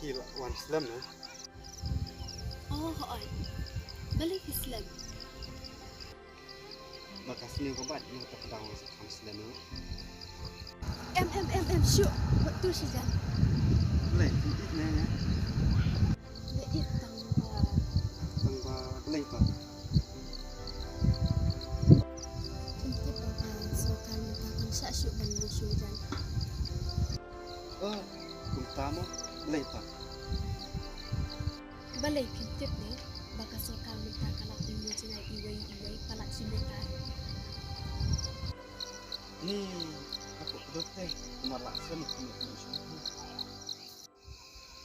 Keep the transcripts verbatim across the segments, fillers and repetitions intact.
Ki la wan slem ne? Oh, hooid. Balei phi slem? Ba ka sniew ka bat, nangta ka daw sa kham slem ne. Em, em, em, em, shuh. Wat tu shi jan. Balei, phi ïeit ne, ne? Nga ïeit tang ba. Tang ba, balei pat? Phin tip ba ka sorkar mynta kan shah shuh ban lung shuh jan. Oh, kumta mo, balei pat? Balei phin tip ne, ba ka sorkar mynta ka la pynmih jngai iwei iwei palat shi meter. Ni, hapoh kdup te, kumar la sien kumar kdup shuh.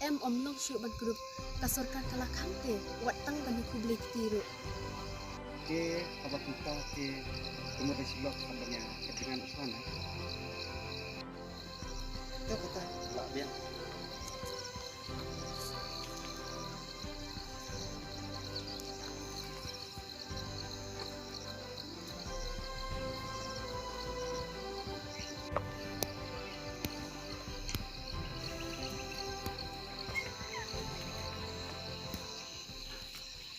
Em, ym long shuh ban kdup, ka sorkar ka la khang te, wat tang ban ïakhublei kti ruh. Te, haba kumta te, kumar dei shi lok ban ïa ka jngai shuwa na.